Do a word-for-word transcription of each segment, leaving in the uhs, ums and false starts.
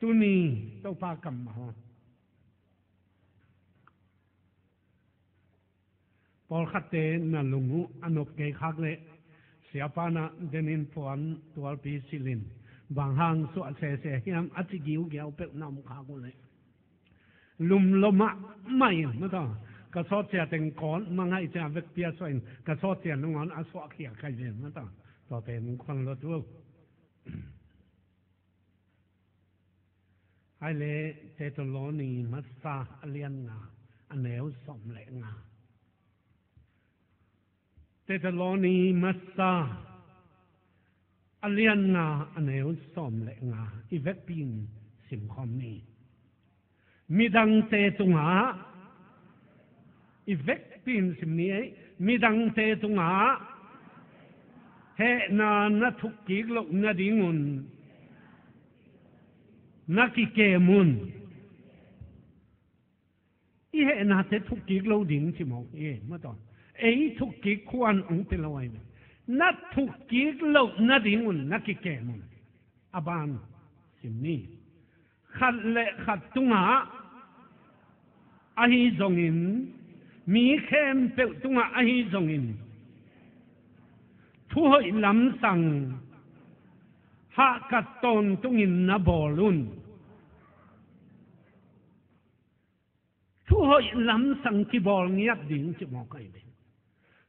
Tuni Topa kammal. Pawlkhatte na lung uh a nop kei khak leh siapa na denin puan tualpi silhin bang hang suah sese hiam a ci giugiau peuh na om khak uh leh lumlo mahmah in mataw, ka sawtcia teng kawt mangaih cia vekpi a suah in ka sawtcia nangawn a suahkhia kai ven mataw. Tua pen khuan lo tu. Hai le Tetaloni masa a lian nga a neu sawm le nga. Tetaloni masa a lian nga a neu sawm le nga i vekpi in simkhawm ni. Midangte tungah i vekpi in sim ni ei. Midangte tungah hehna na thukkik loh nadingun na kikem un. I hehnate thukkik lo ding ci mawk hi mataw. Ei thukkik khuan ong pe lo ai ve. Na thukkik loh nadingun na kikem un. A ban sim ni. Khat le khat tungah ahi zongin, mi khempeuh tungah ahi zongin, thuhoih lamsang hahkat tawntungin na bawl un. Thuhoih lamsang kibawl ngiat ding ci mawk ai ding.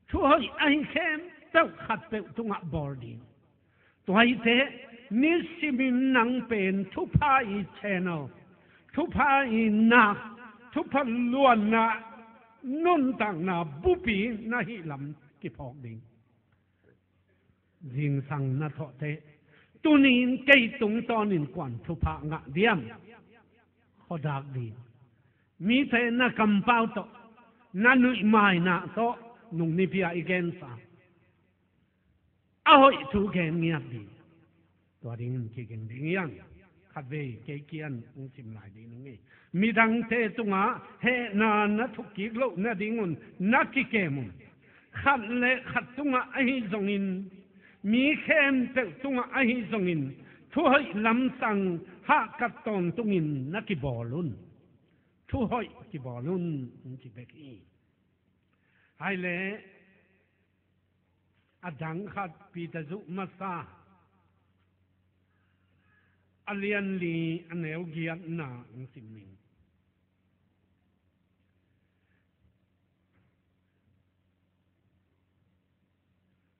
Thuhoih ahi khempeuh khatpeuh tungah bawl ding. Tua hi teh, nisimin nang pen thupha i channel, thupha i nak, thupha luanna nuntakna bupi na hih lam kiphawk ding. Zingsang na thawh teh, tuni-in kei tungtawnin kuan thupha ngah diam? Khuadak ding. Mite na kampau tawh, na nuihmaina tawh nung nipi-a i gensa a hoih thu gen ngiat ding. Tua dingin kiging ding hi hang. Khatvei kei kiang hong sim lai ding hi. Midangte tungah hehna na thukkik loh nadingun na kikem un. Khat le khat tungah ahi zongin, mi khempeuh tungah ahi zongin, thuhoih lamsang hahkat tawntungin na kibawl un. Thuhoih kibawl un, hong ci bek hi. Hai le, a dang khat Peter zuh masa a lian li a neu giatna hong sim ning.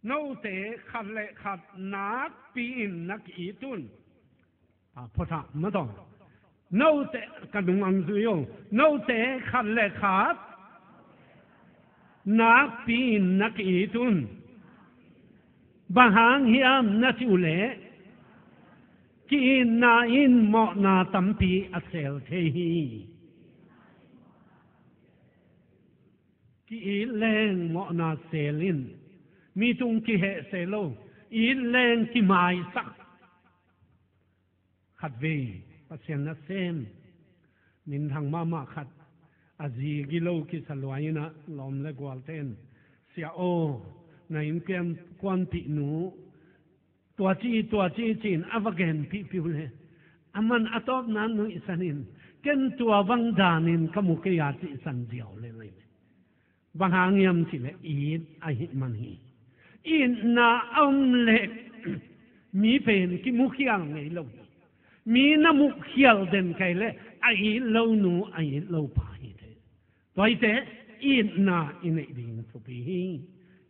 Note khat le khat nakpi-in na ki-it un. A, phuthak mataw. Note, ka nung ang zui o. Note khat le khat nakpi-in na ki-it un. Bang hang hiam na cih uh leh, ki-itna in mawhna tampi a sel thei hi. Ki-it leng mawhna sel in, mi tung kiheh se lo, it leng kimaisak. Khatvei Pasian nasem minthang mahmah khat, a zi gilo kisa luai in ah lawm le gualten, "Sia aw, na innkuan, kuanpih nu, tua ci, tua ci," ci-in a va genpihpih uh leh, aman a tawpna nuihsan in, "Ken tua bang danin ka mu kei a," cihsan ziau lel ahi ve. Bang hang hiam cih leh it ahih man hi. Itna a om leh mi pen kimukhial ngei lo hi. Mi na mukhial den kei leh a it lo nu, a it lo pa hi teh. Tua hi teh, itna i neih ding thupi hi.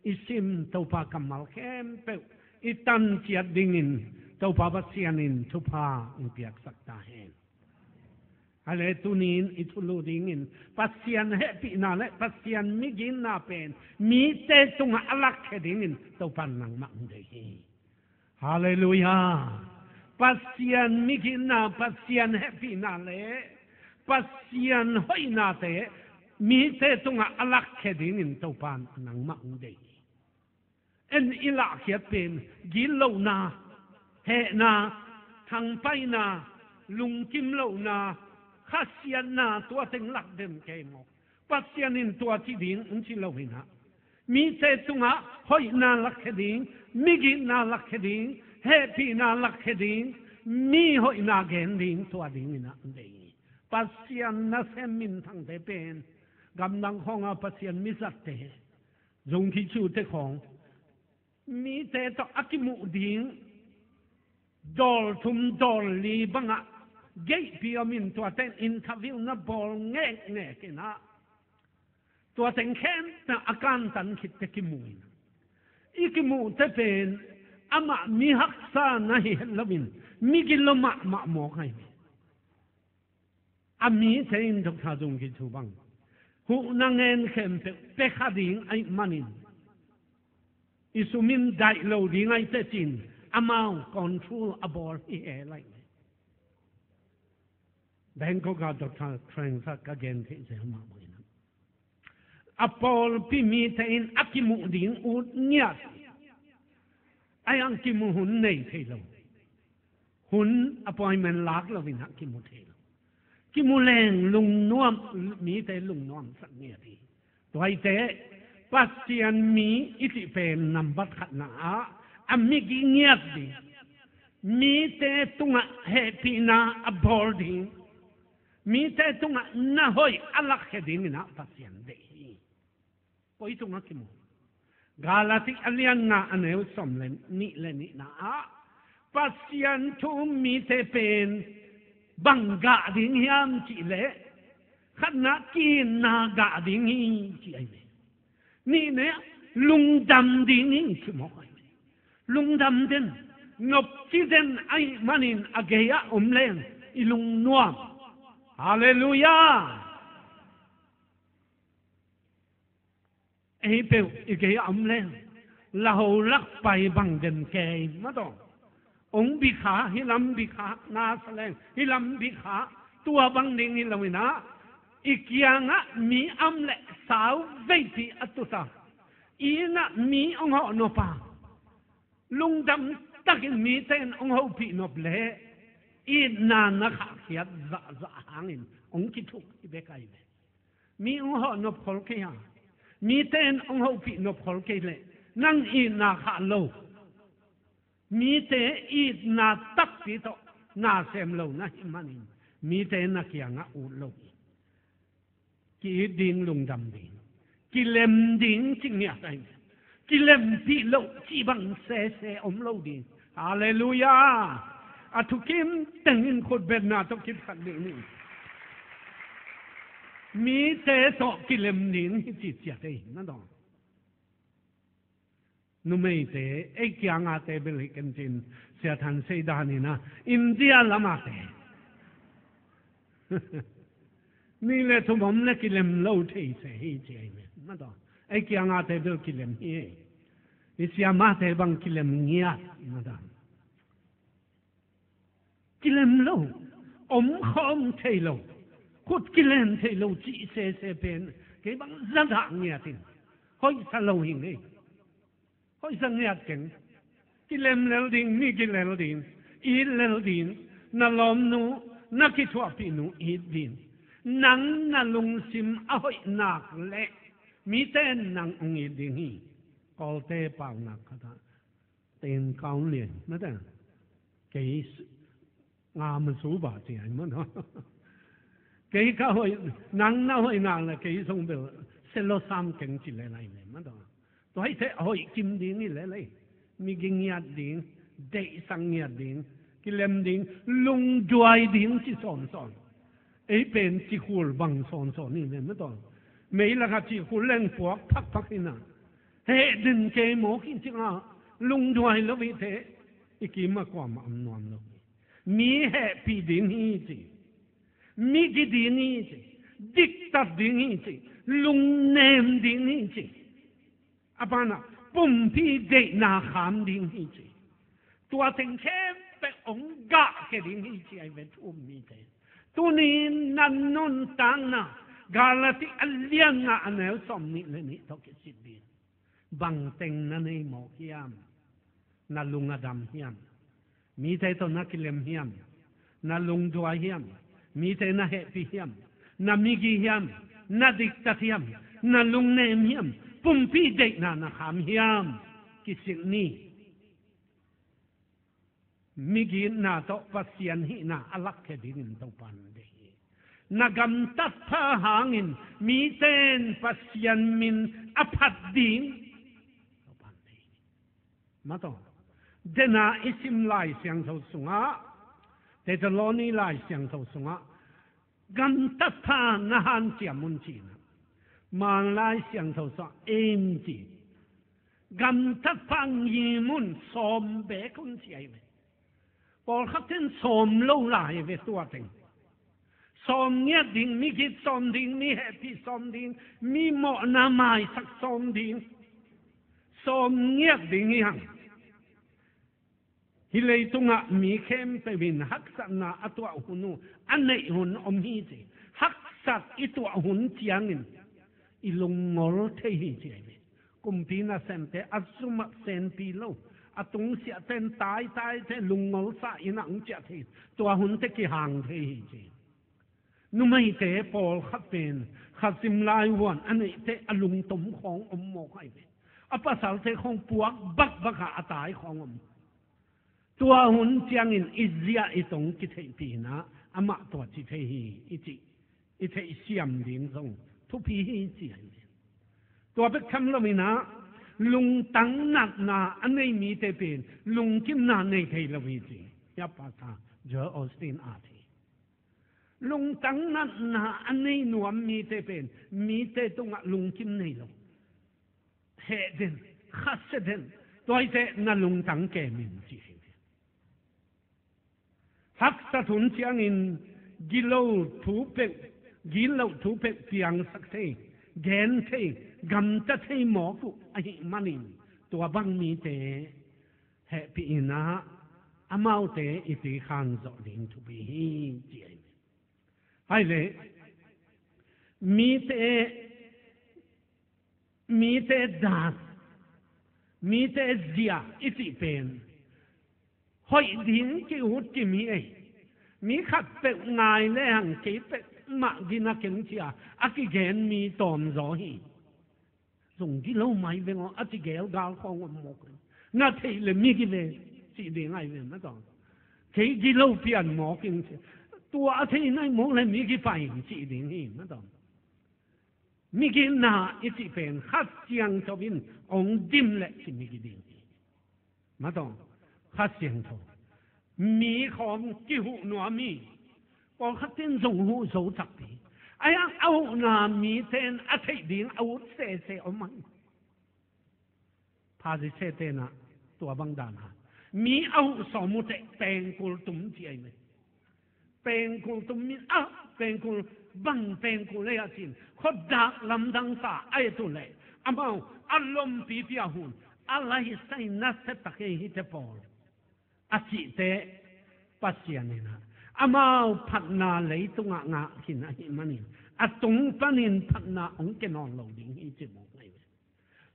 I sim Topa kammal khempeuh i tan ciat dingin Topa Pasian in thupha hong piaksak ta hen. Ahih leh tuni-in i thulu dingin Pasian hehpihna le Pasian migitna pen mite tungah a lakkhia dingin Topa in nangmah hong deih hi. Halleluiah. Pasian migitna, Pasian hehpihna le Pasian hoihnate mite tungah a lakkhia dingin Topa in nangmah hong deih hi. En i lahkhiat pen gitlohna, hehna, thangpaihna, lungkim lohna, khasiatna, tua teng lak den kei maw? Pasian in tua ci ding hong ci lo hi-in ah, mite tungah hoihna lakkhia ding, migitna lakkhia ding, hehpihna lakkhia ding, Mi hoihna gen ding, tua dingin ah deih hi. Pasian nasem minthangte pen, gamdang khawngah Pasian mizatte, zungkicute khawng, mite tawh a kimuh ding dawl thum dawl li bangah geihpih om in, tuate in interview na bawl ngekngek in ah, tua teng khempeuh a kantan khitte kimu in, i kimuhte pen amah mi haksa na hi het loin, mi gilo mahmah mawk ahi hi. A mite in Doctor Zung Kyi Cho bang, huhna ngen khempeuh pia kha ding ahih manin, i sum in daih lo ding ahi teh ci-in amau control a bawl hi hel ahi hi. Bangkok ah Doctor Treng Sat ka gen theih zel mahmah in ah, a pawlpi mite in a kimuh ding ut ngiat, a hiang kimu hun nei thei lo, hun appointment lak loin ah kimu thei lo. Kimu leng lungnuam, mite lungnuamsak ngiat hi. Tua hi teh Pasian mi i cih pen nambat khatna ah a migi ngiat ding, mite tungah hehpihna a bawl ding, mite tungah na hoih a lakkhia dingin ah Pasian deih hi. Koi tungah kimu? Galati a lian nga a neu sawm le nih le nihna ah, Pasian thu-um mite pen bang gah ding hiam cih leh, khatna, ki-itna gah ding hi ci ahi hi. Nihna, lungdam ding hi ci mawk ahi hi. Lungdam den, nopci den ahih manin a gei-ah om leng i lungnuam. Halleluiah. Ei peuh i gei-ah om leng, laho lak pai bang den kei mataw. Hong bi kha, hih lam bi kha, na sa leng hih lam bi kha, tua bang ding hi loin ah, i kiangah mi a om leh sau veipih a tuta, i inn ah mi hong hawh nop a, lungdam takin mite in hong hopih nop leh, itna na khahkhiat zahzah hangin hong kithuk hi bek ahi ve. Mi hong hawh nop khol kei a, mite in hong hopih nop khol kei leh, nang itna khah lo, mite itna takpi tawh na sem lo na hih manin, mite na kiangah ut lo hi. Ki-it ding, lungdam ding, kilem ding ci ngiat ahi hi. Kilempih loh cih bang sese om lo ding. Halleluiah. A thukim tengin khutbetna tawh kiphat ding ni. Mite tawh kilem ding hi ci ciat ei, na dawng. Numeite, ei kiangate bel hi ken cin, Sia Than Sei dan in ah, India lamate. Nih le thum om le kilem lo thei se hi ci ei ve. Mataw. Ei kiangate bel kilem hi ei. I siamate bang kilem ngiat. Mataw. Kilem lo, om khawm thei lo, khut kilen thei lo cih sese pen, kei bang zadah ngiat in, hoihsa lo hi ngei. Hoihsa ngiat keng. Kilem lel ding, mi kilel ding, it lel ding, na lawmnu, na kithuahpihnu it ding. Nang na lungsim a hoih nak leh, mite in nang hong it ding hi. Kawlte paunak khat ah, ten kaun lian, mate. Kei s-, nga ma su ba ci ai mataw. Kei ka hoih, nang na hoih nak leh kei zong bel, selo sam keng ci le lai le mataw. Tua hi teh hoih kim ding hi le lei. Mi gi ngiat ding, deihsak ngiat ding, kilem ding, lungduai ding ci sawnsawn. Ei pen cikhul bang sawnsawn hi ve mataw. Mei lakah cikhul leng puak phakphak hi na. Heh den kei mawk hi ci a, lungduai lo hi teh, i kim ah kuamah om nuam lo hi. Mi hehpih ding hi ci. Mi gi ding hi ci. Diktat ding hi ci. Lungnem ding hi ci. A banah pumpi deihna kham ding hi ci. Tua teng khempeuh hong gahkhia ding hi ci ai ve thu-um mite. Tuni na nuntakna, Galati a lian nga a neu sawm nih le nih tawh kisit ding. Bang teng na nei mawk hiam? Na lung a dam hiam? Mite tawh na kilem hiam? Na lungduai hiam? Mite na hehpih hiam? Na migi hiam? Na diktat hiam? Na lungnem hiam? Pumpi deihna na kham hiam? Kisit ni. Migitna tawh Pasian hihna a lakkhia dingin Topa in deih hi. Na gamtat pha hangin mite in Pasian min a phat ding Topa in deih hi. Mataw, dena i sim Lai Siangtho sungah, Thessaloni Lai Siangtho sungah, gamtat pha na hanciam un ci-in ah, Manglai Siangtho sungah ei in ci. Gamtat pha ngim un, sawm beek un ci ahi ve. Pawlkhat in sawm lo lai ve tua teng. Sawm ngiat ding, migit sawm ding, mi hehpih sawm ding, mi mawhna maisak sawm ding. Sawm ngiat ding hi hang. Hih leitungah mi khempeuh in haksatna a tuah hun uh, a neih hun om hi ci. Haksat i tuah hun ciangin i lungngol thei hi ci ahi ve. Kumpi nasemte a zum ah senpi lo, a tungsiahte in taitaite lungngolsa in a hong ciah thei. Tua hunte kihang thei hi ci. Numeite pawlkhat pen khasim lai huan a neihte a lungtom khawng om mawk ahi ve. A pasalte khawng puak bakbak a, a tai khawng om. Tua hun ciangin i ziah i tong kitheihpih in ah amah tua ci thei hi i cih, i theihsiam ding zong thupi hi ci ahi ve. Tua bek tham lo in ah lungtang natna a nei mite pen lungkimna nei thei lo hi ci. Hia Pastor Joel Osteen a ci. Lungtang natna a nei nuam mite pen mite tungah lungkim nei lo. Heh den, khasia den, tua hi teh na lungtang kem in ci hi. Haksat hun ciangin gilo thu peuh, gilo thu peuh piangsak thei, gen thei, gamta thei mawk uh ahih manin tua bang mite hehpih in ah amaute i tikhan zawh ding thupi hi ci ahi ve. Hai ve, mite, mite dan, mite zia i cih pen hoih ding ki-ut kim hi ei. Mi khat peuh ngai le hang kei peuhmah gina keng cia a kigen mi tawm zaw hi. Zong gilo mai veng aw, a ci gelgal khawng om mawk. Na theih le mi gi ve, cih ding ahi ve mataw. Kei gilo pian mawk ing ci. Tua a thei nai mawk le mi gi pai ing cih ding hi mataw. Mi gina i cih pen Kha Siangtho in ong dim le ci mi gi ding hi. Mataw, Kha Siangtho. Mi khawng kihuh nuam hi. Pawlkhat in zong huh zo takpi. Ahi hang a huhna mite in a theih ding a ut sese om hi. Pharisee-te in ah tua bang dan a, mi a huh sawm uh teh pengkul tum ci ahi ve. Pengkul tum in ah, pengkul, bang pengkul ei a cin, khuadak lamdang sa a et uh leh amau a lompipi a hun a laisai nasia tak ei hi teh pawl a cih teh, Pasian in ah amau phatna leitungah ngah khin ahih manin a tung panin phatna hong kia nawn lo ding hi ci mawk ahi ve.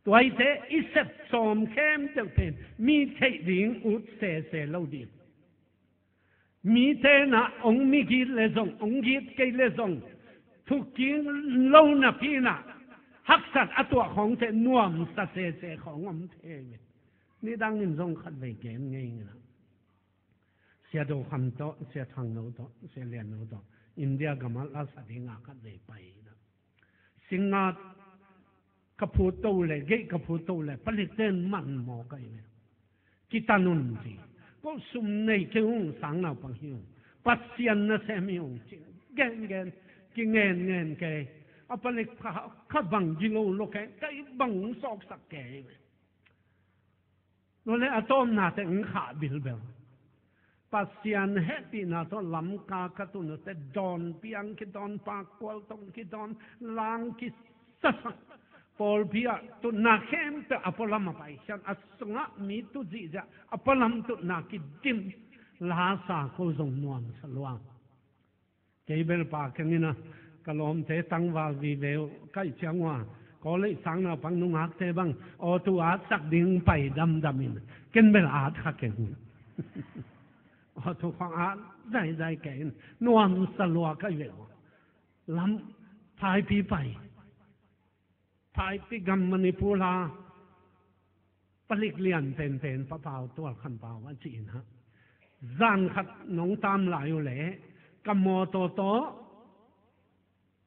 Tua hi teh i sep sawm khempeuh pen mi theih ding ut sese lo ding. Mite in ah hong migit le zong, hong git kei le zong, thukim lo napi in ah haksat a tuah khawng teh nuamsa sese khawng om thei ve. Nidang in zong khatvei gen ngei in ah, Sia Do Kham tawh, Sia Thang No tawh, Sia Lian No tawh India gam ah lasa ding a khatvei pai in ah, singngat ka phut to le, geih ka phut to le, palikte in man mawk ahi ve. Kitan un ci. Ko sum nei kei ung, sang naupang hi ung, Pasian nasem hi ung ci. Gen gen, kingen ngen kei. A palik kha, kha bang gilo lo kei, kei bang hong sawksak kei ahi ve. Lo le a tawpna teh hong khah bilbel. Pasian hehpihna tawh Lamka ka tun uh teh dawn piang kidawn, pakkual tong kidawn, lang kisasak. Pawlpi ah tutna khempeuh a pualam a paikhian, a sungah mi tu zihziah, a pualam tutna kidim. Lasa ko zong nuamsa lua. Kei bel pa keng in ah, ka lawmte tangval vive uh kaih ciang uh a, college sang naupang nungakte bang auto atsak ding pai damdam in, ken bel at kha keng. Auto khawng at daidai kei in, nuamsa lua kaih ve uh. Lam Phaipi pai. Phaipi gam Manipur la palik lian penpen Pa Pau Tual Kham Pau a cih in ah, Zan khat nong tam lai uh leh ka mawtaw tawh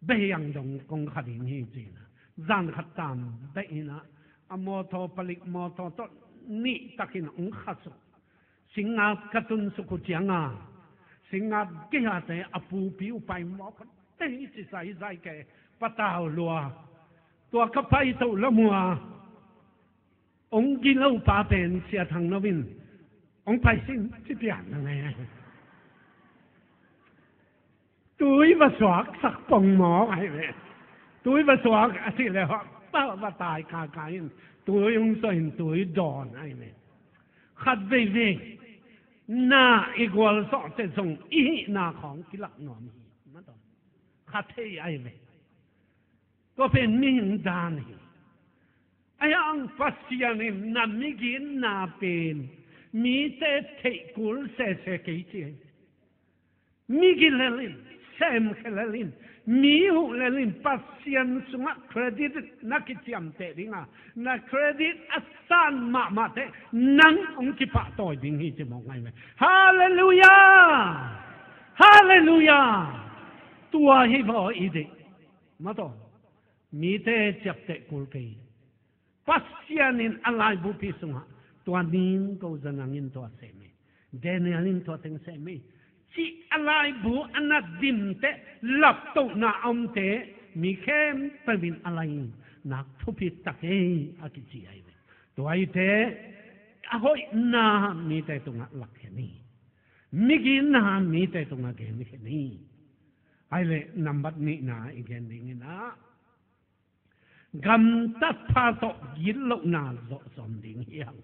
Behiang dong kong kha ding hi ci-in ah, zan khat tam beh in ah, a mawtaw palik mawtaw tawh nih takin hong kha suk. Singngat ka tun suk uh ciangin, Singngat gei-ate a pupi uh pai mawk te hi ci zaizai ke patau lua. Tua ka pai toh lam uh a hong gilo pa pen Sia Thang No in hong pai sin ci pian na nge. Tui va suak sak pong mawk ahi ve. Tui va suak a cih leh hawh va, va tai kaka in, tui hong suah in tui dawn ahi ve. Khat veivei na i gualzawhte zong i hihna khawng kilak nuam hi. Mataw. Kha thei ahi ve. Tua pen mihing dan hi. Ahi hang Pasian in na migitna pen mite theih kul sese kei ci hi. Migilel in, semkhelel in, mi huhlel in, Pasian sungah credit na kiciamteh ding a, na credit a san mahmahte nang hong kipahtawi ding hi ci mawk ngai ve. Halleluiah! Halleluiah! Tua hi vaw i deih. Mataw, mite ciapteh kul kei. Pasian in a laibupi sungah tua ning ko zanang in tua sem hi. Daniel in tua teng sem hi. Cih a laibu a na dimte, laptohna a omte, mi khempeuh in a lai in nak thupi tak hi a kici ahi ve. Tua ahite a hoihna mite tungah lak khen hi. Migitna mite tungah gen khen hi. Ahi leh nambat nihna i gen ding in ah, gamtat pha tawh gitlohna zawh sawm ding hi hang.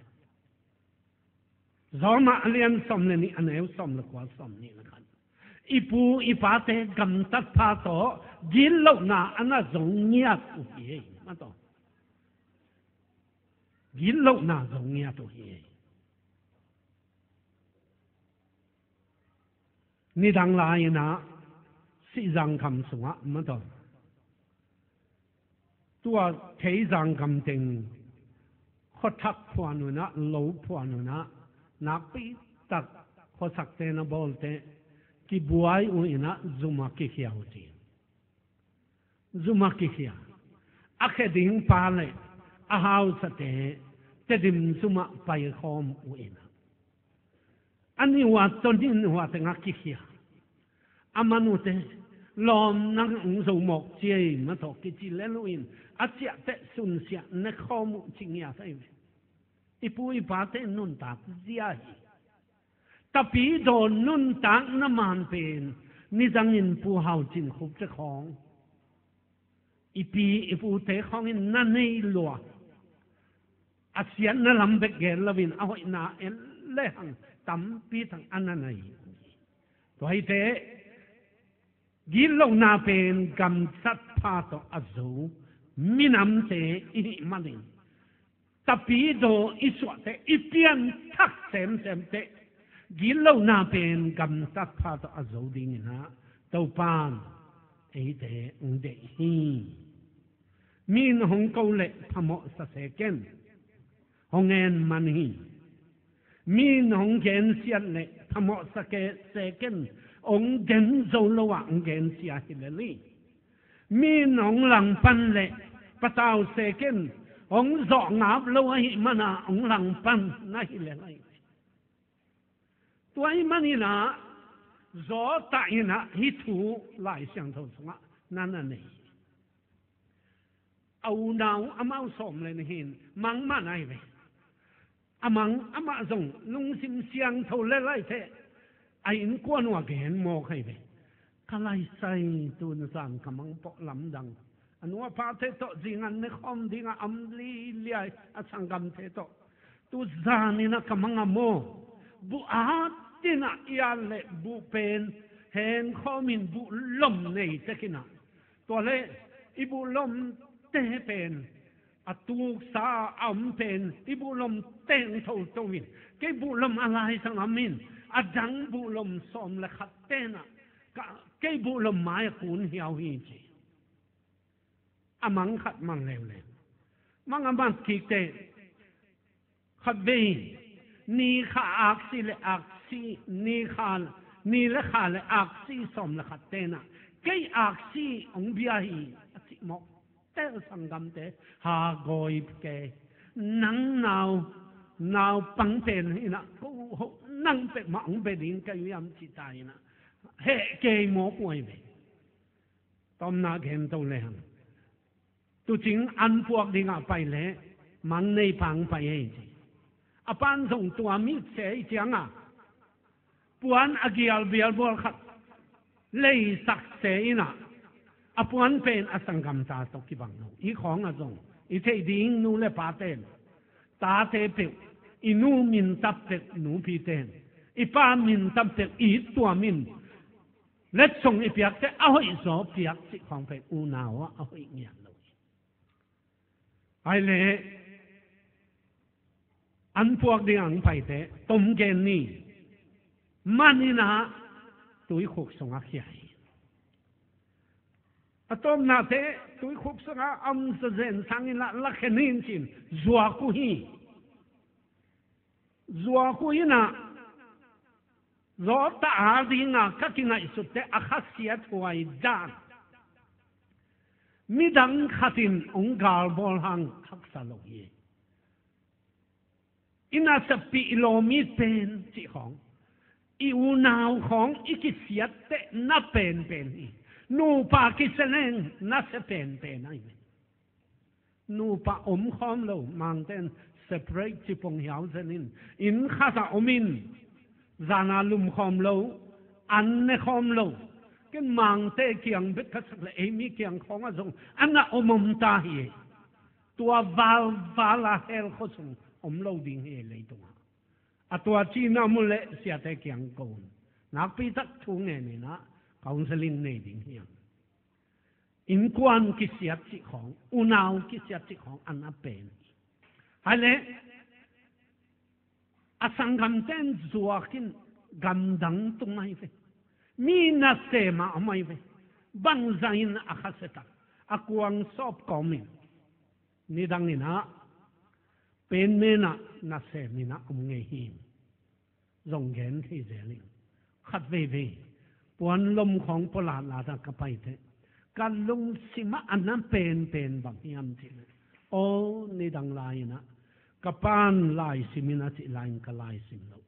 Rom a lian sawm le nih, a neu sawm le kua, sawm nih le khat. I pu i pate gamtat pha tawh gitlohna a na zo ngiat uh hi. Mataw. Gitlohna zo ngiat uh hi. Nidang lai-in ah Sihzang kham sungah mataw, tua Theizang kham teng khuathak phuan un ah, lo phuan un ah, nakpi tak khuasakte na bawlte kibuai uh in ah zum ah kikhia uh ci. Zum ah kikhia. A khe ding pa le a hausate Tedim zum ah paikhawm uh in ah, a ni hua tawh ni hua tengah kikhia. A man uhte lawm nang hong zo mawk ci ei mataw kici lel uh in, a ciahteh sunsiah nekhawm uh ci ngiat ahi ve. I pu i pate nuntak zia hi. Tapidaw nuntakna man pen nizangin Pu Hau Cin Khup te khawng, i pi i pute khawngin na nei lua. A siatna lam bek gen loin a hoihna en lehang tampi tak a na nei. Tua hi teh, gitlohna pen gamtat pha tawh a zo minamte i hih manin, tapidaw i suahte, i pianthak semsemte, gitlohna pen gamtat pha tawh a zo dingin ah Topan eite hong deih hi. Mi in hong ko leh phamawhsa se ken, hong en man hi. Mi in hong gensiat leh phamawhsa ke se ken, hong gen zo lo ah hong gensia hi lel hi. Mi in hong langpan leh patau se ken, hong zawh ngap lo ahih mana hong langpan na hi lel hi. Tua ahih manin ah zawtah in ah hih thu Lai Siangtho sungah na na nei. A unau amau sawm le nih hi in, mang mah na hi ve. A mang amah zong lungsim siangtho le lai teh, a innkuan uh a gen mawk hi ve. Ka laisai tun zan ka mang pawh lamdang, a nu a pate tawh zingan nekhawm dingah a om liliai a sanggamte tawh. Tu zanin ah ka mang a maw, buh atin ah i at leh buh pen hengkhawmin buh lom nei tekin ah, tua leh i buh lomte pen a tuksa a om pen i buh lomte hong thoto in, kei buh lom a laisang a om in, a dang buh lom sawm le khat ten ah ka, kei buh lom mai a kun hiau hi ci. A mang khat mang leuleu. Mang a mat kik teh, khatvei ni kha aksi le aksi Aksi ni kha, ni le kha le aksi sawm le khat tenah kei aksi hong bia hi a cih mawk. Tel sanggamte, ha gawi ke, nang nau, naupang pen hinah ko hoh nang pek mah hong bia ding ka hiam ci ta hinah. Heh kei mawk uh ahi ve. Tawmna gen to le hang. Tucing an puak dingah pai le mang nei pang pai ei ci. A pan zong tua mi se ei cianga puan a gial bialbual khat leisak se inah a puan pen a sanggamta tawh kibang lo. I khawngah zong i theih ding nu le pa ten tate peuh, i nu mintap peuh nupi ten, i pa mintap peuh i tuam in letsong i piakte a hoih zaw piak cih khawng pen unau ah a hoih ngiat lo hi. Ai le an puak ding ang paite tom gen ni. Maninah tuikhuk sungah khia hi. A tawpnate tuikhuk sungah a om zazen sangin lah lakhen in cin zuak uh hi. Zuak uh inah zawta a dinga ka kingaihsutte a khasiat huai dan midang khatin hong galbawl hang haksa lo hi. I nasepih i lawmit pen cih khawng, i unau khawng i kisiatteh na penpen hi. Nupa kisia leng nasia penpen ahi ve. Nupa om khawm lo, mangten separate cipong hiau zenin inn khatah om in, zana lum khawm lo, an ne khawm lo. Ken mangte kiang bek ka sak le ei mi kiang khawngah zong a na om om ta hi. Tua valvala hell khuasung om lo ding hi leitungah. A tua cina mu le siate kiang ko un. Nakpitak thu ngeninah counseling nei ding hiam. Innkuan kisiat cih khawng, unau kisiat cih khawng a na pen. Hai le a sanggamten zuakin gamdang tung ahi ve. Mi nasem a om ahi ve. Bangzahin a khasiatak a kuang sawp kawmin nidanginah penmenah naseminah om ngei hi. Zong gen thei zel in khat veivei puan lom khawng pawlatlatah ka paite ka lungsimah a na penpen bang hiam cihleh, aw nidang lai-inah ka pan laisimin a cih lai-in ka laisim loh.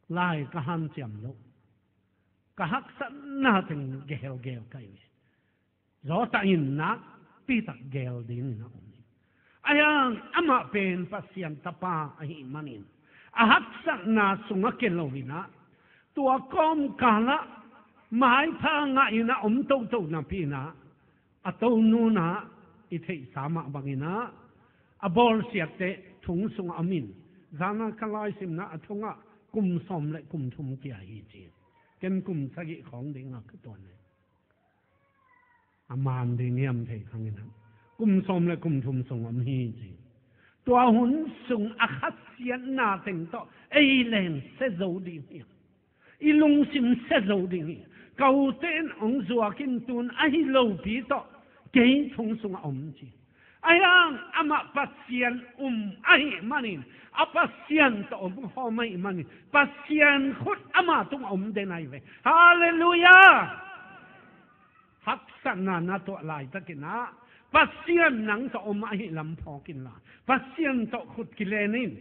Lai ka hanciam loh. Ka haksatna teng geelgeel ka hi ve. Zawtah in nakpitak geel dingin a om hi. Ahi hang amah pen Pasian tapa ahih manin a haksatna sungah kia loinah tua kawmkalah maipha ngahin a om toto napi inah a tonunah i theihsa mah banginah a bawlsiatte thong sungah a om in zana ka laisimna a thongah kum sawm le kum thum kia hi ci. Ken kum sagih khawng dingah ka tuan le a man ding hiam thei khanginah kum sawm le kum thum sung om hi ci. Tua hun sung a khasiatna teng tawh ei leng sia zo ding hiam? I lungsim sia zo ding hi. Ka ute in hong zuakin tun ahi lopi tawh kei thong sungah om ci. Ahi hang amah Pasian um ahih manin a Pasian tawh om khawm ahih manin Pasian khut ama tungah om den ahi ve. Halleluiah. Haksatna na tuah laitakinah Pasian nang tawh om ahih lam phawk inla Pasian tawh khut kilen in.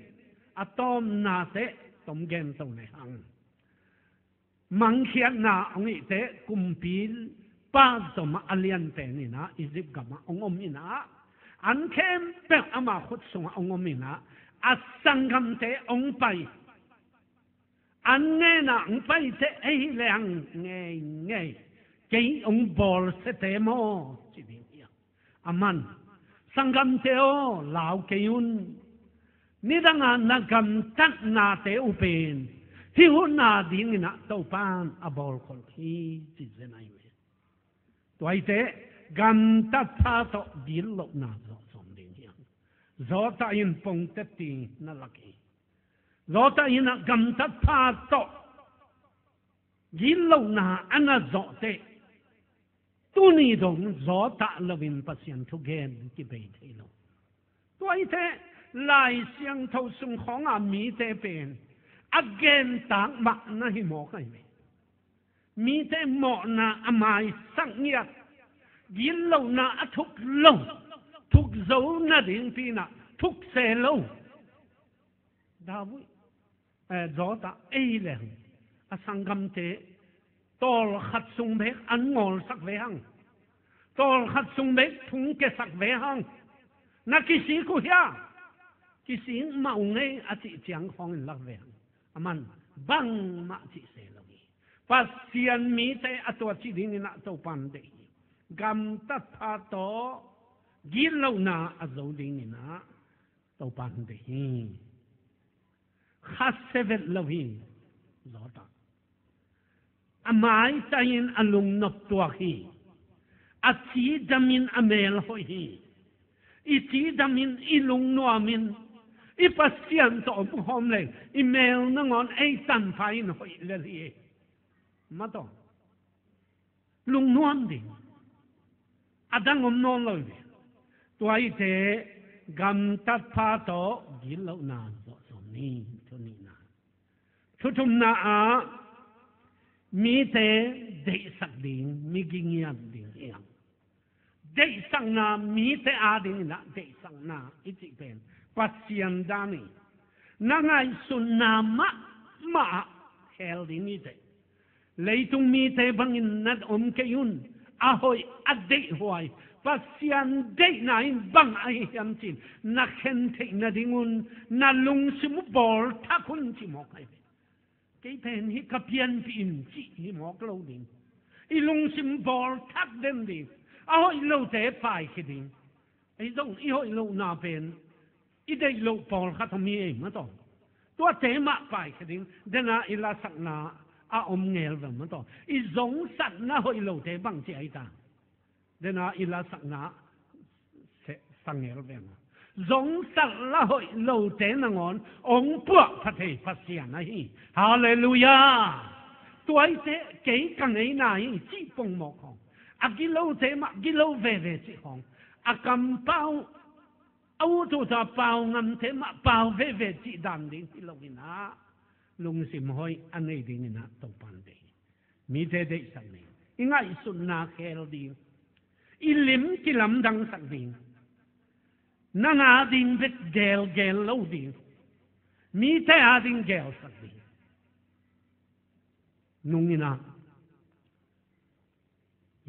A tawmnate tom gen to le hang. Mangkhiatna hong ihte kumpipa zomah a lianpen inah Egypt gamah hong om inah an khempeuh ama khut sungah hong om inah a sanggamte hong pai. An ngenah hong paite ei leng ngeingei kei hong bawlsiate maw ci ding hiam? A man sanggamte aw lau kei un. Nidanga na gamtatnate uh pen hih huna dinginah Topan a bawlkholh hi ci zen ahi ve. Tuaite gamtat pha tawh gitlohna zawhzawm ding hiam? Zawtah in pongtet ding na lak hi. Zawtah inah gamtat pha tawh gitlohna a na zawhteh tuni dong zawtah loin Pasian thugen kibei thei lo. Tuaite Lai Siangtho sung khawnga mite pen a gentak mah na hi mawk ahi ve. Mite mawhna a maisak ngiat, gitlohna a thuk lo, thuk zo nading pi-in ah thuk se lo. David, eh, Jonah ei leng a sanggamte tawlkhat sung bek an ngawlsak ve hang, tawlkhat sung bek thungkiasak ve hang. Na kisik uh hia? Kisik mah ung ei a cih ciang khawng in lak ve hang. Aman bangmah cih se lo hi. Pasian mite a tua cih dingin ah Topa'n deih hi. Gamtatpha tawh gitlohna a zo dingin ah Topa'n deih hi. Khasia vet lo hi. Jonah, a maitai-in a lungnop tuak hi. A cidamin a mel hoih hi. I cidamin, i lungnuamin, i Pasian tawh om khawm leng i mel nangawn ei tanpha in hoih lel hi. Mah tawh lungnuam ding, a dang om nawn lo hi. Tua ahihte gamtatpha tawh gitlohna zawh sawm ni. Thu nihna. Thu thumna ah mite deihsak ding, mi gingiat ding hi hang. Deihsakna, mite adingin ah deihsakna i cih pen Pasian dan hi. Na ngaihsutna mahmah ah khel ding hi teh. Leitung mite bangin na om kei un. A hoih, a deihhuai, Pasian deihna in bang ahi hiam cih na khen theih nadingun na lungsim uh bawlthak un ci mawk ahi ve. Kei pen hih ka pianpih in cih hi mawk lo ding. I lungsim bawlthak den ding. A hoih lote paikhia ding. Ei zong i hoih lohna pen i deih loh pawlkhat om hi ei mah tawh. Tuate mah paikhia ding. Dena i lasakna a om ngel ve mah tawh. I zongsatna hoih lote bangci ahi ta. Dena i lasakna se-, sa ngel ve mah. Zongsat la hoih lote nangawn ong puahpha thei Pasian ahi. Halleluiah. Tua ahih teh kei ka ngeina hi cih pongmawk khawng, a gilote mah gilo veve cih khawng, a kampau, a ut ut a pau ngamte mah pau veve cih dan ding hi lo-in ah, lungsim hoih a nei dingin ah Topa'n deih hi. Mite deihsak ding, i ngaihsutna khel ding, i lim kilamdangsak ding, nang ading bek gelgel lo ding, mite ading gelsak ding. Nung in ah,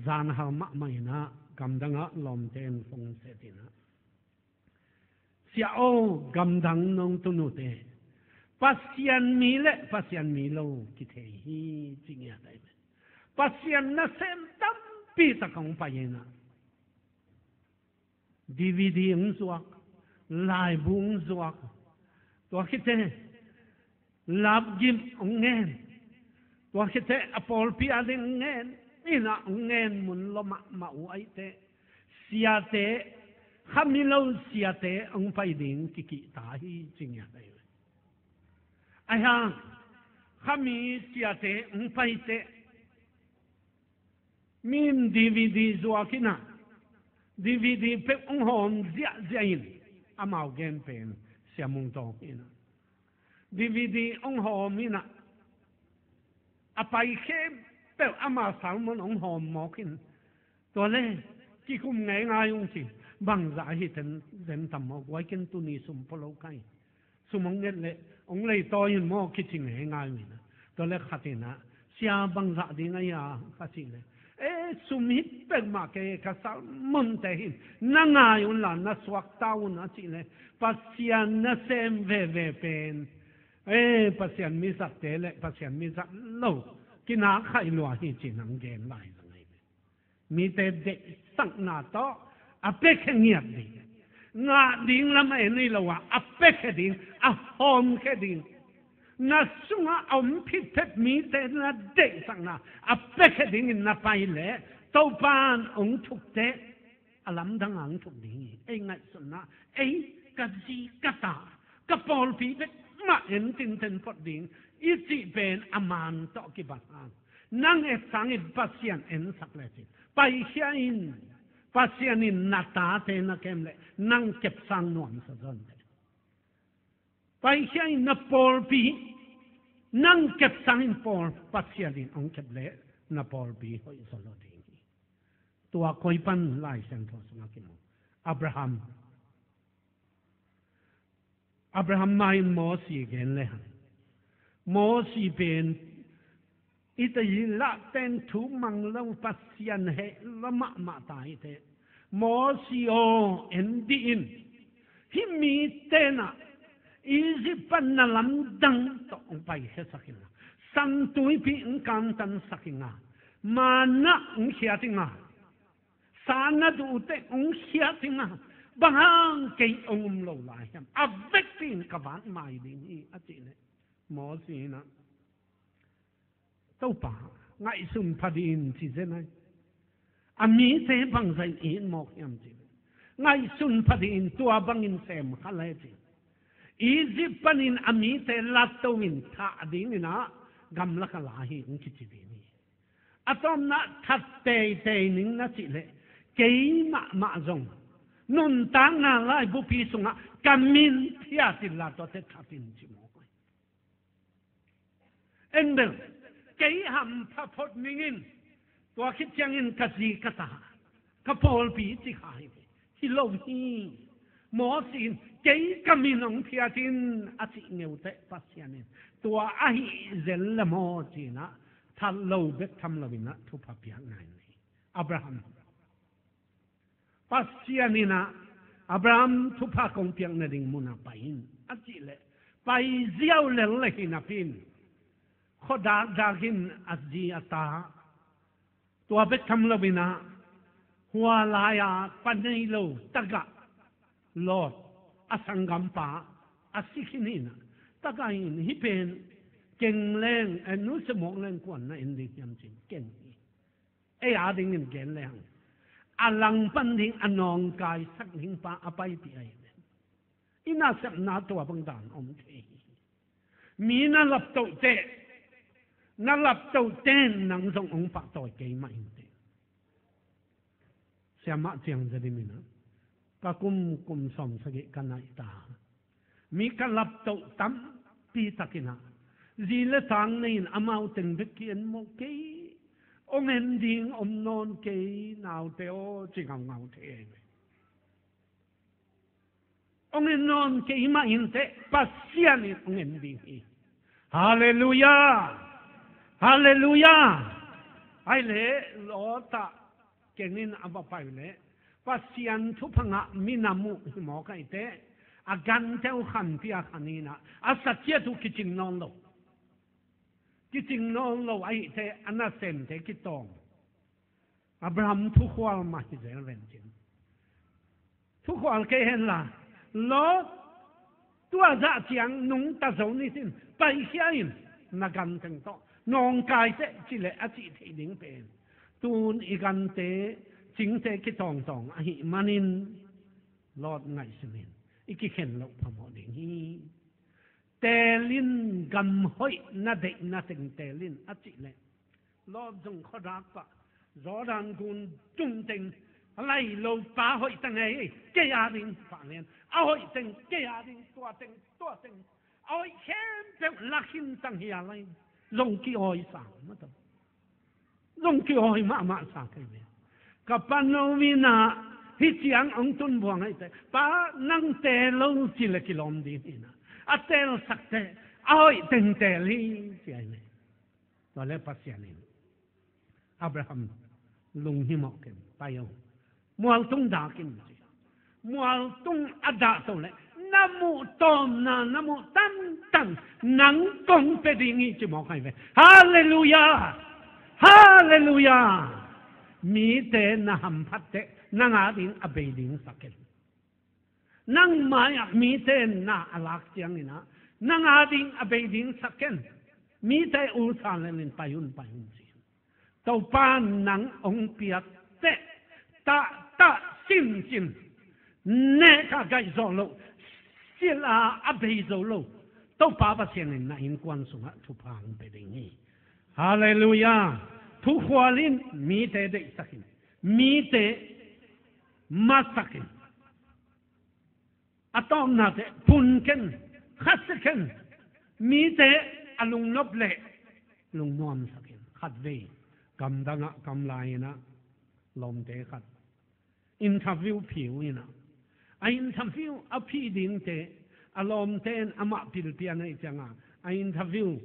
zan hal mahmah in ah, gamdang ah lawmte in phone set in ah, "Sia aw, gamdang nong tun uh teh, Pasian mi le Pasian mi lo kithei hi," ci ngiat ahi ve. Pasian nasem tampi tak hong pai in ah, D V D hong zuak, laibu hong zuak, tua khit teh lapgim hong ngen, tua khit teh a pawlpi ading hong ngen, in ah hong ngen mun lua mahmah uh ahih teh, siate, kha mi lo siate hong pai ding kikihta hi ci ngiat ahi ve. Ahi hang, kha mi siate hong pai teh, mi in D V D zuak in ah, D V D pek hong hawm ziahziah in, amau gen pen Sia Mung Tawng in ah, D V D hong hawm in ah, a pai khempeuh ama sermon hong hawm mawk in, tua leh kikum ngeingai ung ci. Bangzah ahi ten zen tam maw, guai ken tuni sum pua lo ka hi. Sum hong nget leh hong leitawi in maw kici ngeingai uh in ah. Tua leh khat in ah, "Sia, bangzah ding ahi a?" ka cih leh, "Eh, sum hi pek mah kei, ka sermonte hi, na ngai un la, na suakta un," a cih leh, Pasian nasem veve pen, eh, Pasian mi zatte le Pasian mi zat lo kinak khaih lua hi ci-in hong gen lai zong ahi ve. Mite deihsakna tawh a piakhia ngiat ding, ngah ding lam a en hi lo a, a piakhia ding, a hawmkhia ding. Na sungah a om phitphet mite na deihsakna a piakhia dingin na pai leh, Topa'n hong thuk teh, a lamdang a hong thuk ding hi. Ei ngaihsutna, ei, ka zi ka ta, ka pawlpi bek mah en tinten phot ding i cih pen a man tawh kibang hang. Nang et sangin Pasian ensak lecin, paikhia in. Pasian in na tate na kem leh nang kepsang nuamsa zaw inteh. Paikhia in, na pawlpi, Nang kep sangin pawl Pasian in hong kep leh na pawlpi hoih zaw lo ding hi. Tua koi pan Lai Siangtho sungah kimu? Abraham. Abraham mai-in Mosi gen le hang. Mosi pen i tei lah teng thu mang lo, Pasian heh lo mahmah ta hi teh. Mosi aw, en dih in. Hih mite na Egypt pan na lamdang tawh hong paikhiasak in la, San Tuipi hong kantansak in la, manna hong khiat in la, sa na duh uh teh hong khiat in la, bang hang kei hong um lo lai hiam? A vekpi in ka vat mai ding hi, a cih leh Mosi in ah, Topa, ngaihsun pha dih in, ci zen ai. A mite bangzah in it mawk hiam, ci. Ngaihsun pha dih in, tua bangin sem kha le, ci. Egypt panin a mite lato in thah ding in ah gamlak ah la hi, hong kici ding hi. A tawpna ah that teitei ning, na cih leh kei mahmah zong nuntakna laibupi sungah ka min phiat in la, tuate that in, ci mawk ai. En bel, kei hampha phot ning in, tua khit ciangin ka zi ka ta, ka pawlpi ci kha hi. Hi lo hi. Mosi in kei ka min hong phiat in, a cih ngeu teh Pasian in tua ahih zel le maw, ci in ah that lo bek tham lo in ah thupha piak nai hi. Abraham. Pasian in ah Abraham thupha kong piak nading munah pai in, a cih leh pai ziau lel le hi napi in, khuadak dak in a zi a ta, tua bek tham lo in ah, hua lai-a pa nei lo tagah Lot, a sanggampa, a si khin in ah, tagah in hih pen keng leng, eh, nusia mawk leng kuan na en ding hiam, ci-in keng hi. Ei a dingin gen le hang, a langpan ding, a nawngkaisak ding pa a paipih ahi ve. I nasepna tua bang dan om thei hi. Mi na laptoh teh, na laptoh teh nang zong hong pahtawi kei mah in teh. Siamah Ciang Za Dim in ah, ka kum, kum sawmsagih ka naih ta. Mi ka laptoh tampi tak in ah, zi le tang nei in amau teng bek ki-en mawk kei, hong en ding om nawn kei, naute aw, ci ngaungau thei ahi ve. Hong en nawn kei mah in teh, Pasian in hong en ding hi. Halleluiah! Halleluiah! Ahih leh Lot ah keng in a va pai leh, Pasian thupha ngah mi na muh hi mawk ahih teh, a gante uh khanpi a khan in ah, a sa ciat uh kicing nawn lo. Kicing nawn lo ahih teh, a nasemte kitawng. Abraham thukhual mah hi zel ven cin. Thukhual kei hen la, Lot, tua zah ciang nungta zo ni cin, paikhia in, na gan teng tawh nawngkai teh, ci leh a cih theih ding pen, tun i gante cingte kitawngtawng ahih manin, Lot ngaihsun in, i kikhen loh phamawh ding hi. Teel in, gam hoih na deihna teng teel in, a cih leh, Lot zong khuadak pah, Jordan gun tung teng, a lai lo pa hoih teng ei, kei a ding pah lian, a hoih teng kei a ding, tua teng, tua teng, a hoih khempeuh la khin tang hi a lai, zong ki-awi sa mah tawh. Zong ki-awi mahmah sa kei ve. Ka pa no in ah, hih ciang hong tun buang ahih teh, pa nang teel lo ci leh kilawm ding hi in ah, a teelsak teh, a hoih teng teel hi, ci ahi ve. Tua leh Pasian in, Abraham, lunghimawh ken, pai o. Mualtung dak in, ci. Mualtung a dah to leh, na muh tawmna, na muh tantan, nang kong pia ding hi, ci mawk ahi ve. Halleluiah! Halleluiah! Mite na hamphat teh, nang a ding a bei ding sak ken. Nang mai-ah mite na a lak ciangin ah, nang a ding a bei ding sak ken. Mite usan lelin pai un, pai un ci. Topa nang hong piak teh, tahtah sincin, neh kha gaih zawh loh, silh a a bei zo lo, Topa Pasian in na innkuan sungah thupha hong pia ding hi. Halleluiah. Thukhual in, mite deihsak in, mite masak in. A tawpna teh, phun ken, khasia ken, mite a lungnop leh lungnuamsak in, khatvei gamdangah kam lai-inah lawmte khat interview phi uh inah, a interview a phi dingte a lawmte in amah pilpian ahih ciangah a interview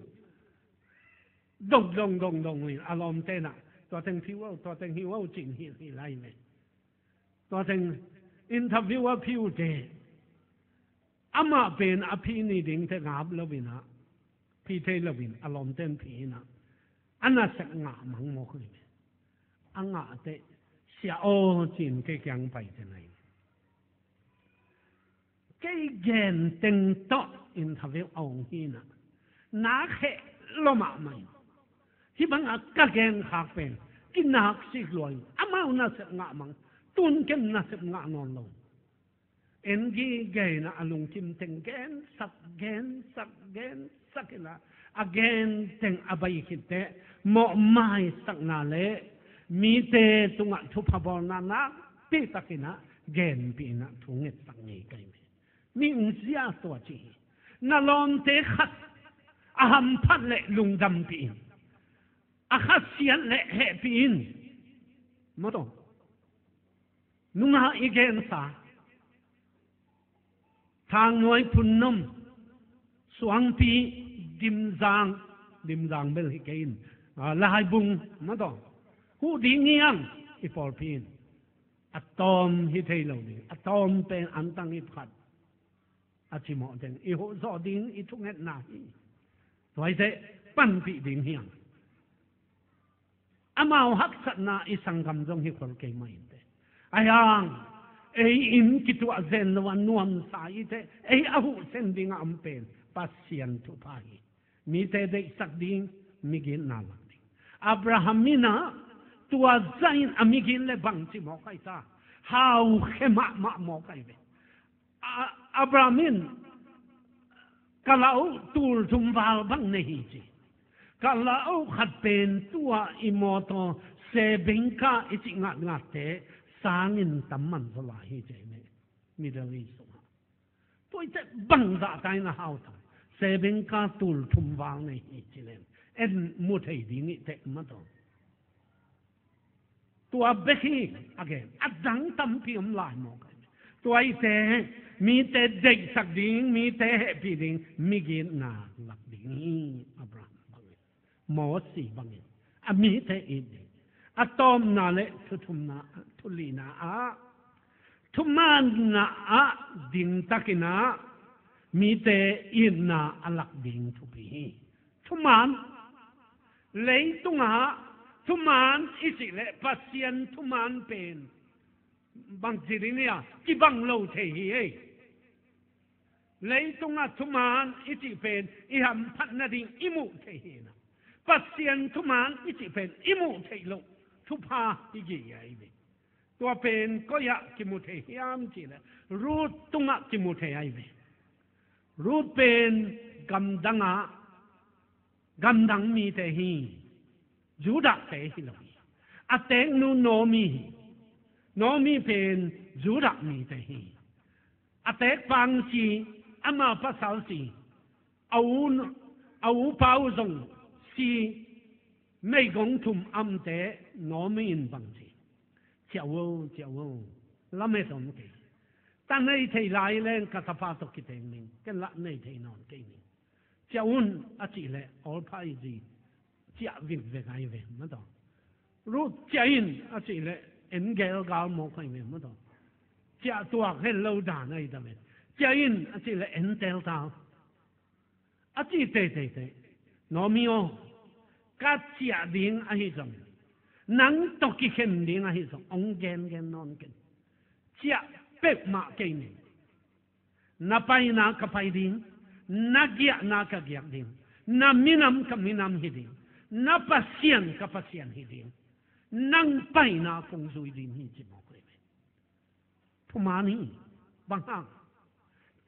dong dong dong dong in a lawmte inah, tua teng phi uh, tua teng hi uh, cin hi hi lai ve. Tua teng interview a phi uhte amah pen a phi ni dingte ngap lo inah, phi thei lo in a lawmte in phi inah, a nasep ngah mang mawk hi ve. A ngah teh, "Sia aw," cin kei kiang pai te nai. Kei gen teng tawh interview a ong hi inah, nak heh lua mahmah in. Hih bangah ka gen khak pen kinak sik lua in, amau nasep ngah mang, tun ken nasep ngah nawn lo. En gige inah a lungkim teng gensak, gensak, gensak inah, a gen teng a bai khit teh mawh maisakna le mite tungah thupha bawlna nakpi tak inah genpih inah thu ngetsak ngei ka hi ve. Mihing zia tua ci hi. Na lawmte khat a hamphat leh lungdampih in, a khasiat leh hehpih in. Maw taw, nungah i gensa, Thangnuai, Phunnom, Suangpi, Dimzang, Dimzang bel hi kei in, ah, Lahaibung, maw taw, huh ding hi hang, i pawlpi in. A tawm hi thei lo ding, a tawm pen antang hi phat, a cimawh teng i huh zawh ding i thungetna hi. Tua hi teh panpih ding hi hang. Amau haksatna i sanggam zong hi khol kei mah in teh. Ahi hang, ei in kituah zen lo a nuamsa hi teh, ei a huh sen dingah om pen Pasian thupha hi. Mite deihsak ding, migitna lak ding. Abraham in ah tua zah in a migit leh bangci mawk ahi ta? Hau khe mahmah mawk ahi ve. A-, Abraham in, "Ka lau tul thum val bang nei hi," ci. "Ka lau khat pen tua i mawtaw sebengka i cih ngatngatte sangin tam man zaw lai hi," ci hi ve. Middle East sungah. Tua hi teh bangzah ta in a hau ta? Sebengka tul thum val nei hi ci leng en mu thei ding hi teh, maw taw. Tua bek hi a gen, a dang tampi om lai mawk ahi. Tua hi teh mite deihsak ding, mite hehpih ding, migitna lak ding hi. Abraham bangin, Mosi bangin, a mite it ding. A tawpna le thuthumna, thulina ah, thumaanna ah dingtakin ah mite itna a lak ding thupi hi. Thumaan. Leitungah thumaan i cih leh Pasian thumaan pen bangci ding hi a, kibang lo thei hi ei. Leitungah thumaan i cih pen i hamphat nading i muh thei hi na, Pasian thumaan i cih pen i muh theih loh thupha hi gige ahi ve. Tua pen koi-ah kimu thei hiam cih leh Ruth tungah kimu thei ahi ve. Ruth pen gamdangah, gamdang mite hi, Judahte hi lo hi. A teeknu Naomi hi. Naomi pen Judah mite hi. A teekpa hong si, ama pasal si, a u, a upa uh zong si, meigong thum a omte Naomi in bang ci? Ciah un, ciah un, lamet om kei. Ta nei thei lai leng ka tapa tawh kiteeng ning, ken lah nei thei nawn kei ning. Ciah un a cih leh Orpah zi ciah vikvek ahi ve, maw taw. Ruth ciah in a cih leh en gelgal mawk ahi ve, maw taw. Ciah tuak het lo dan ahi ta ve. Ciah in a cih leh en teltal a ci teiteite. Naomi aw, ka ciah ding ahi zongin, nang tawh kikhen ding ahi zong, hong gengen nawn ken. Ciah peuhmah kei ning. Na paina ka pai ding, na giahna ka giak ding, na minam ka minam hi ding, na Pasian ka Pasian hi ding, nang paina kong zui ding hi, ci mawk ahi ve. Thumaan hi. Bang hang?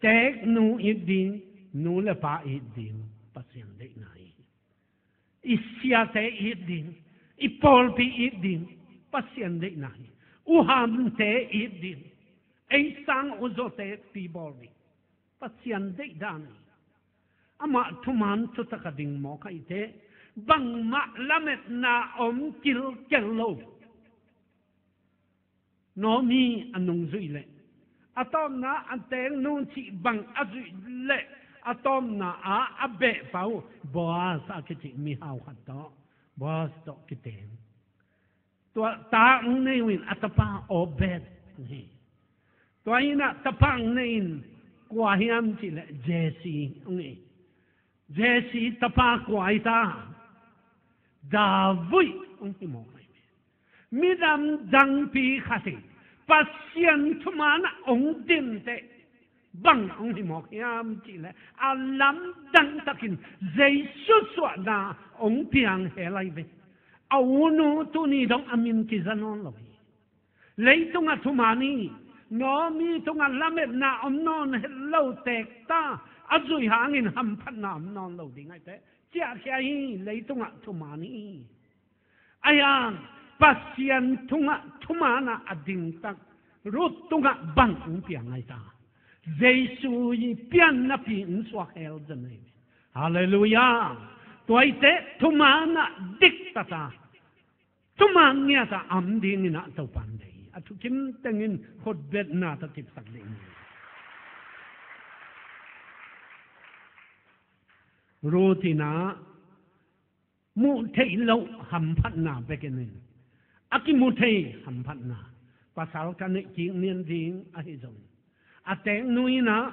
Teeknu it ding, nu le pa it ding, Pasian deihna hi. I siate it ding, i pawlpi it ding, Pasian deihna hi. Uhamte it ding, ei sang uh zawte pi bawl ding, Pasian deihdan hi. Amah thuman thutak a ding mawk ahih teh, bangmah lametna om kilkel lo. Naomi a nungzui leh, a tawpna a teeknu cih bang a zuih leh, a tawpna ah a behpa uh Boaz a kici mihau khat tawh, Boaz tawh kiteng. Tua ta hong nei uh in a tapa Obed hi. Tua in a tapa hong nei in kua hiam cih leh Jesse hong hi. Jesse tapa kua hi ta? David hong hi mawk hi. Midang dangpi khat in Pasian thuman ah hong din teh bang hong hi mawk hiam cih leh a lamdang takin Jesu suahna hong piang hel ahi ve. A u nu tuni dong a min kiza nawn lo hi. Leitungah thuman hi. Naomi tungah lametna om nawn het lo, teek ta, a zuih hangin hamphatna om nawn lo ding ahih teh ciahkhia hi. Leitungah thuman hi. Ahi hang Pasian tungah thuman ah a ding tak Ruth tungah bang hong piang ahi ta? Jesu i piannapi hong suak hel zen ahi. Halleluiah. Tua ahih teh thuman ah diktat a, thuman ngiat a om dingin ah Topa'n deih hi. A thukim tengin khutbetna tawh kipsak ding hi. Ruth in ah muh theih loh hamphatna bek in, a kimu thei hamphatna, pasal ka neih kik nian ding ahi zongin, a teeknu in ah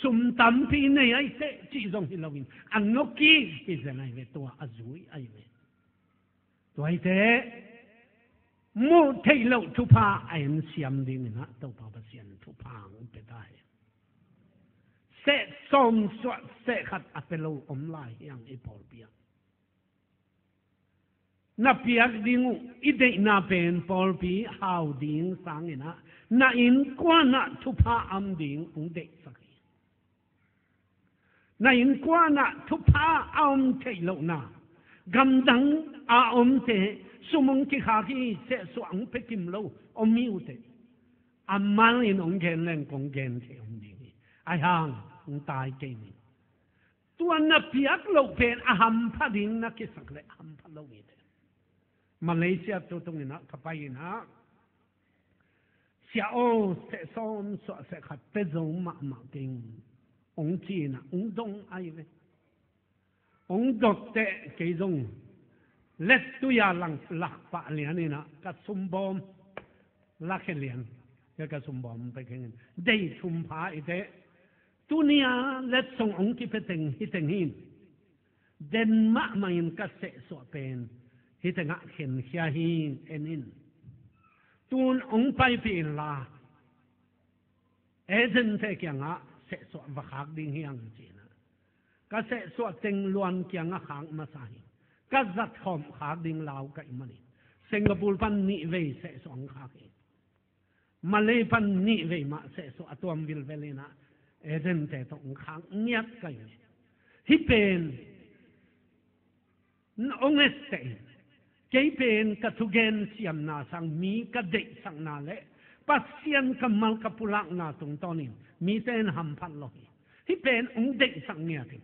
sum tampi nei ahih teh cih zong hi loin a nokik hi zen ahi ve, tua a zui ahi ve. Tua ahih teh muh theih loh thupha a en siam dingin ah Topa Pasian thupha hong pia ta hi. Seh sawm suah seh khat a pia lo om lai hi hang i pawlpi ah. Na piak ding uh i deihna pen pawlpi hau ding sangin ah na innkuan ah thupha a om ding hong deihsak hi. Na innkuan ah thupha a om theih lohna, gamdang a omte sum hong kikhak hi, sehsuah hong pia kim lo om hi uh teh, a mal in hong gen leng kong gen thei om ding hi. Ahi hang hong tai kei ning. Tua na piak loh pen a hampha ding na kisak leh hampha lo hi teh. Malaysia tu tungin ah ka pai in ah, Sia aw, seh sawm suah seh khat pia zo mahmah keng, hong ci in ah hong dong ahi ve. Hong dot teh kei zong lettui a lang lak pah lian in ah ka sumbawm lakhia lian, ka sumbawm pia keng in, dei thum pha hi teh. Tuni a letsong hong kipia teng hi teng hi. Den mahmah in ka sehsuah pen hi tengah khenkhia hi, en in. Tun hong paipih inla, agent-te kiangah sehsuah va khak ding hi hang, ci in ah. Ka sehsuah teng luan kiangah khak masa hi. Ka zatkhawm khak ding lau ka hih manin Singapore pan nih vei sehsuah hong khak hi. Malay pan nih vei mah sehsuah a tuam vilvel in ah agent-te tawh hong khak ngiat ka hi. Hih pen hong etteh in, kei pen ka thugen siamna sang mi ka deihsakna leh Pasian kammal ka pulakna tungtawnin mite in hamphat lo hi. Hih pen hong deihsak ngiat in.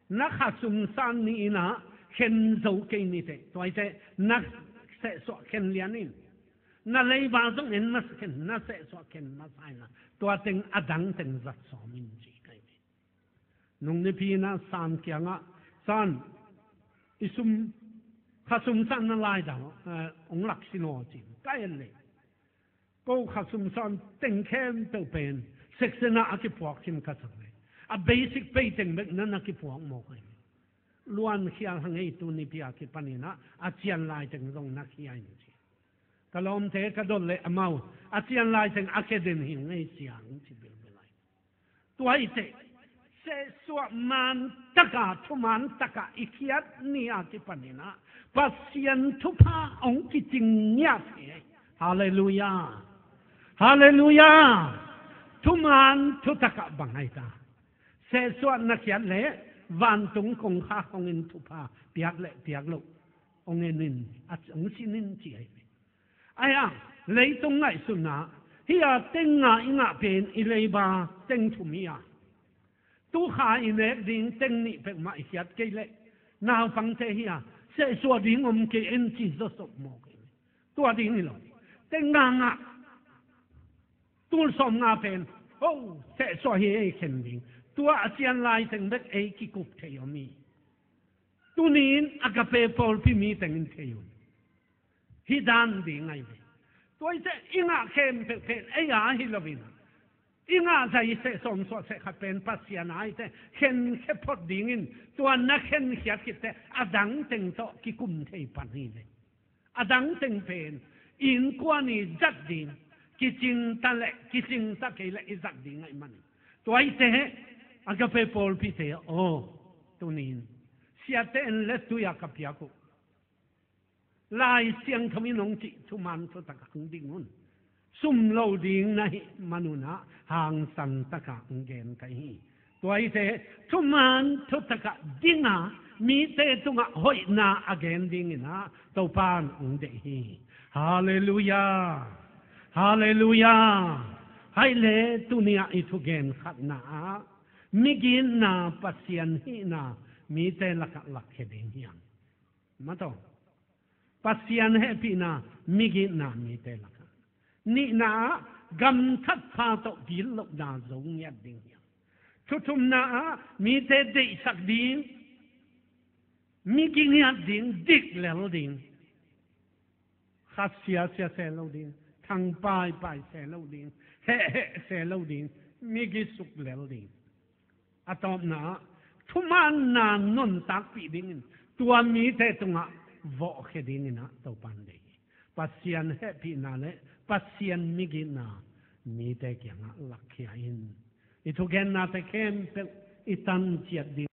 Na kha sumsan ni in ah khen zo kei ni teh, tua hi teh na sehsuah khen lian in. Na leiba zong en masa khin, na sehsuah khen masa in ah, tua teng a dang teng zat sawm in, ci ka hi ve. Nung nipi in ah San kiangah, San, i sum, kha sumsan na lai dah, eh, hong lak sin aw, ci in ka en leh, ko kha sumsan teng khempeuh pen section ah a kipuak khin ka sak leh, a basic pay teng bek na na kipuak mawk ahi. Luan khial hang ei, tuni pi a kipan in ah a cian lai teng zong na khia in, ci. Ka lawmte ka dot leh amau a cian lai teng a khia den hi ngei, Sia, hong ci bilbil lai. Tua hi teh, sehsuah man taka, thuman taka i khiat ni a kipan in ah Pasian thupha hong kicing ngiat hi. Halleluiah. Halleluiah. Thuman thutakah bang ahi ta? Sehsuah na khiat leh vantung kongkhak hong in, thupha piak leh piak loh hong en in, a hong sin in, ci ahi ve. Ahi a, leitung ngaihsutna, hih a teng nga i ngah pen i leiba teng thum hi a, Tu kha i nek ding teng nih peuhmah i khiat kei leh, naupangte hi a, sehsuah ding om kei en ci zawsop maw kei. Tua ding hi lo. Teng ngangah tul sawm nga pen, ho, sehsuah hi ei khen ding. Tua a cian lai teng bek ei kikup thei om hi. Tunin Agape pawlpi mi tengin thei un. Hi dan ding ahi ve. Tua i te i ngah khempeuh pen ei a hi loin, i ngah zai seh sawm suah seh khat pen Pasian a i te khenkhia phot dingin, tua na khenkhiat khit te a dang teng tawh kikum thei pan hi ve. A dang teng pen innkuan i zat ding, kicing ta leh kicing ta kei leh i zat ding ahi manin. Tua i te Agape pawlpite aw, tunin siate en le tui a ka piak uh Lai Siangtho in hong cih thuman thutak ah hong ding un. Sum lo ding na hih manun ah hangsan tak ah hong gen ka hi. Tua i te thuman thutak ah ding a, mite tungah hoihna a gen dingin ah Topan hong deih hi. Halleluiah. Halleluiah. Hai le tuni ah i thugen khatna ah migitna Pasian hihna mite lakah lakkhia ding hiam? Maw taw, Pasian hehpihna migitna mite lakah. Nihna ah gamtat pha tawh gitlohna zo ngiat ding hiam? Thuthumna ah mite deihsak ding, migi ngiat ding, dik lel ding. Khat siasia se lo ding, thang paipai se lo ding, hehheh se lo ding, migi suk lel ding. A tawpna ah thumanna nuntakpih dingin tua mite tungah vawhkhia dingin ah Topan deih hi. Pasian hehpihna le Pasian migitna mite kiangah lakkhia in. I thugennate khempeuh i tanciat ding